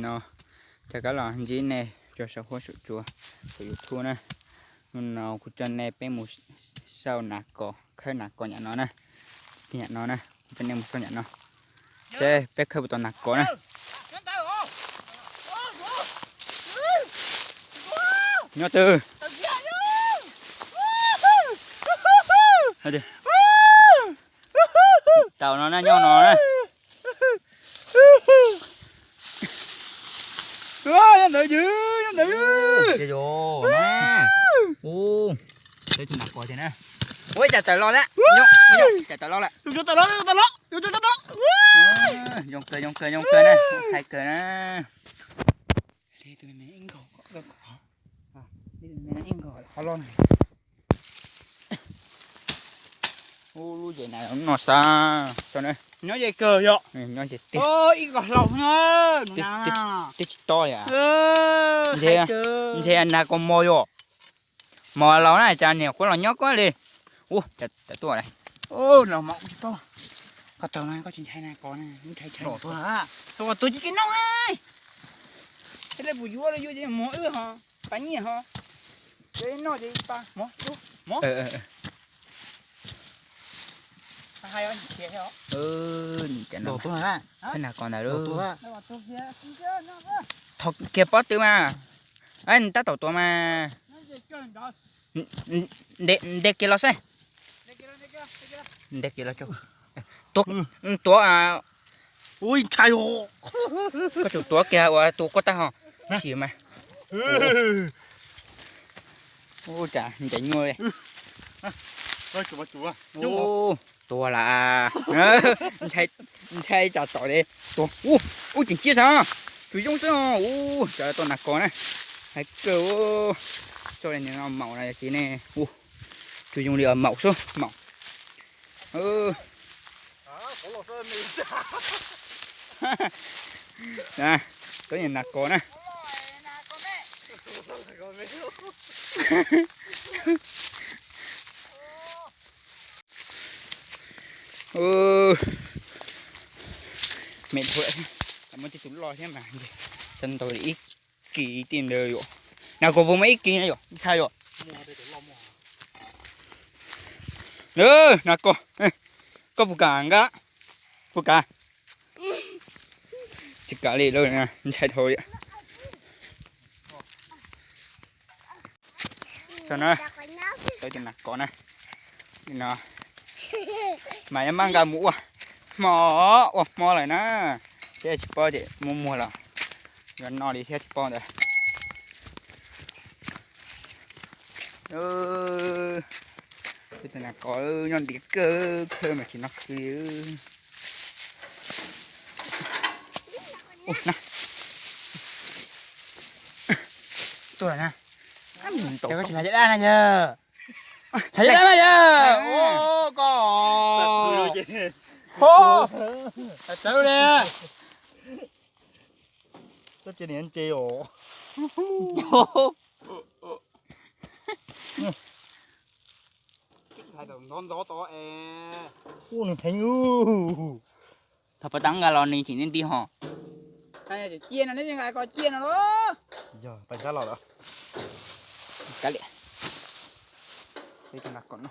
No, rov qab los ntsib nej rau saum huab saum cua, saum YouTube na. Hnub no kuv coj nej peb mus xauj nas kos, khawb nas kos nyam no na. Nyam no na, kuv coj nej mus xauj nyam no. Seb peb khawb puas tau nas kos na. Nyob twg? Tau no na, nyob no na. Nyob ntawd, nyob ntawd. Ua cas tawm los lawm? Cas tawm los lawm? Zoo kawg, zoo kawg, zoo kawg na, hais kawg na. Ub, lub zes na no xav nyob ze kawg yom. Nyob ze tiag. Ib qho hlau na, twb tsis tob li. Ntshe nas kos mos yom. Mos laus na cas niam kuv los nyob koj li. Ub, cas tuaj li. Los mos tsis paub. Koj taug no koj tsis ntshai nas kos na, ntshai ntshai. Tus tsis kev noj. Thiab lawv puas yuav, lawv yuav ces mos wb ho, pab nyiaj ho. Ces noj ces pab mos, mos. Nas kos ntawd lub. Thov kiag pob tw mas. Nws tab tom tuav mas. Nte kiag los saib. Nte kiag los. Tuav, tuav. Ui, ntshai. Koj tsum tuav kiag uas tus koj tag ho. Sim mas. Ua cas ncaim nyuaj li. Tuag las. Ntshai cas tom li. Tuag. Ub, ub, tseem ciaj xav. Tsuas zoo xwb. Ub, cov tau nas kos na. Hais kawg. Txoj li no maum no ces ne. Ub, tsuas zoo li maum xwb, maum. Tuab nyuag nas kos na. Me thuam, muaj tej tus loj thiab mas, tau ntaus li ib kis tij ntawd yom. Nas kos puas muaj ib kis na yom, ntshai yom. Nas kos, koj puas kam nqa? Puas kam? Tsis kam li, ntshai dhau li. Tau tus nas kos na, no mas yuav maj nqa mus ua hmo, ua hmo lawm na, thiab tsis paub ces muaj muag los yuav noj li thiab tsis paub ntawd. Tus nas kos nyob ntiav kawg, khawb mas tsis noj khawb li. Tuaj na. Koj tsis hais cov dab na yawg. Hais cov dab na yawg. Koj. Hais tawv li. Ntov ntov to es. Ua nws heev. Thov pas tas nqa los nws tseem nti nti ho. Ciaj no, neb nqa ko ciaj no los. Yog pas sab los lawm. Kav liam. Peb tus nas kos no.